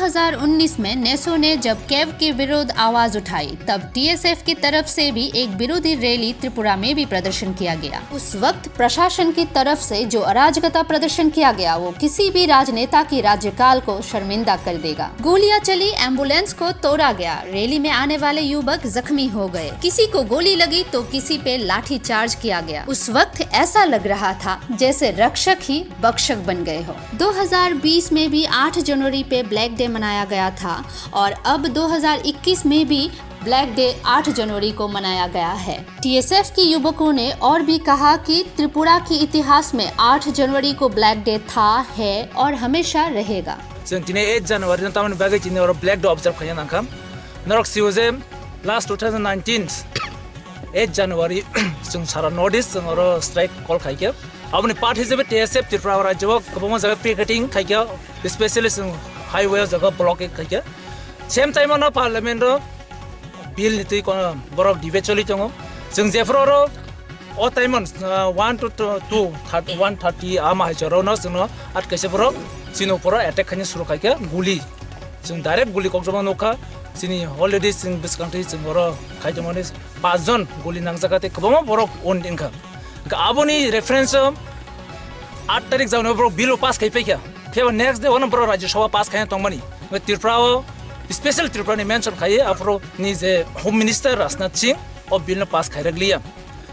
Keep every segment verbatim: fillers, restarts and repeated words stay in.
दो हज़ार उन्नीस में नेसो ने जब केव के विरुद्ध आवाज उठाई, तब टीएसएफ की तरफ से भी एक विरोधी रैली त्रिपुरा में भी प्रदर्शन किया गया। उस वक्त प्रशासन की तरफ से जो अराजकता प्रदर्शन किया गया, वो किसी भी राजनेता की राज्यकाल को शर्मिंदा कर देगा। गोलियां चली, एम्बुलेंस को तोड़ा गया, रैली में आने वाले युवक जख्मी हो गए, किसी को गोली लगी तो किसी पे लाठी चार्ज किया गया। उस वक्त ऐसा लग रहा था जैसे रक्षक ही भक्षक बन गए हो। दो हज़ार बीस में भी आठ जनवरी पे ब्लैक डे मनाया गया था और अब दो हज़ार इक्कीस में भी ब्लैक डे आठ जनवरी को मनाया गया है। टीएसएफ के युवकों ने और भी कहा कि त्रिपुरा के इतिहास में आठ जनवरी को ब्लैक डे था, है और हमेशा रहेगा। Chwng tini eight January no tamoni bagwi tini oro Black Day observe khaina nangkha. Norok sio je last two thousand nineteen eight January chwng sara North East chwng oro strike call khaikha. Aboni part hisabe T S F Tripura rajyo o kwbangma jaga picketing khaikha, especially chwng highway o jaga blockade khaikha. Same time o no parliament o bill ni twi kono borok debate choli tongo. Chwng jephuru oro o time o, ah, one to two, one thirty ama hai choro no chwngno at kaisa borok chini uporo attack khaina suru khaikha guli. Chwng direct guli kokjama nukha. Chini already chwng bwskang twi chwng oro khaitongmani panch jon guli nangjak tei kwbangma borok wound wngkha. Hwnkhe aboni reference o aat tarik jagano borok bill o pass khai paikha. Phiya next day ono borok Rajya Sabha pass khaina tongmani. Tripura o special Tripura ni mention khaiwi aphuru ni je Home Minister Rajnath Singh o bill no pass khairak liya.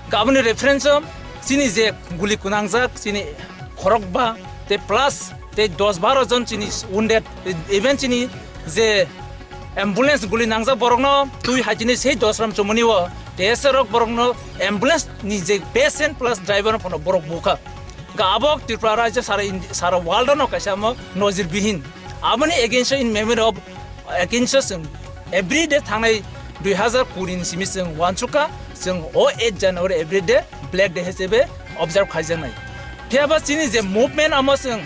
Hwnkhe aboni reference o chini je guli kwnangjak chini khorokba tei plus tei dos baro jon chini wounded, even chini je ambulance guli nangjak borokno twi hai chini sei dos ram chumani o T S F rok borokno ambulance ni je patient plus driver no phano borok bukha. Hwnkhe abo Tripura rajyo sara Indi-, sara world no kaisa omo nojir bihin. Aboni against o in memory of against o chwng every day thangnai dui hazar kuri ni simi chwng uansukha, chwng o eight January every day Black Day hisabe observe khaijaknai. Phiya ba chini je movement amo chwng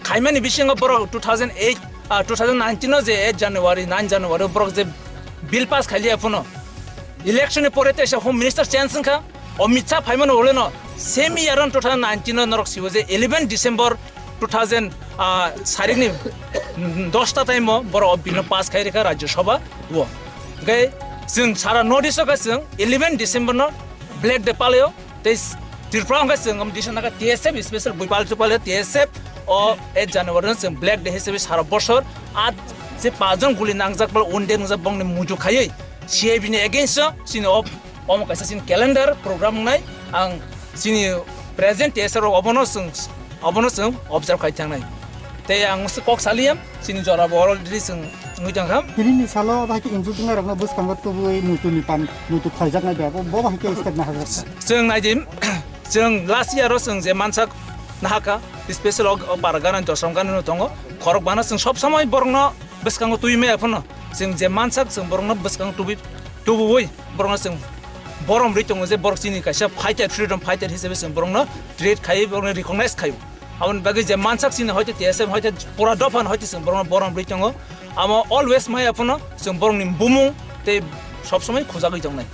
khaimani bisingo borok two thousand eight, ah, two thousand nineteen o je eight January, nine January o borok je bill pass khailiya phano election ni pore teisa Home Minister change wngkha. O mitsa phaimano uleno same year on two thousand nineteen o norok sibo je eleven December two thousand, ah, sarikni dosta time o borok o bill no pass khai rikha Rajya Sabha o. Hwnkhe chwng sara North East o khe chwng eleven December no Black Day palaio. Tei Tripura hwnkhe chwng omo decision nakha T S F special bui pal chu pale T S F o eight January no chwng Black Day hisabe sara bosor a je panch jon guli nangjak pal wounded wngjak bongni muitu khaiwi C I B ni against o chini o Omo kaisa chini calendar program wngnai, ang chini present T S R rok obono chwng, obono chwng observe khai thangnai. Tei ang se kok saliyam, chini jora bo already chwng wngwi tongkha. Tini ni salo bahai khe injure wngnai rokno bwskango tubui muitu ni pan, muitu khaijaknai bai, bo, bo bahai khe step na hajak. Chwng naidi, chwng last year o chwng je mansak nahaka, special o, o para gana, dosram gana no tongo, khorok bana chwng sob somoi borokno bwskango twi maya phano. Chwng je mansak, chwng borokno bwskango tubui, tubuwi borokno chwng borom rwi tongo je borok chini kaisa fighter, freedom fighter hisabe chwng borokno treat khai, borokno recognize khai. Aboni bagwi je mansak chini hoite T S F hoite pura dophan hoite chwng borokno borom rwi tongo. Amo always maya phano chwng borokni bumung tei sob somoi khujagwi tongnai.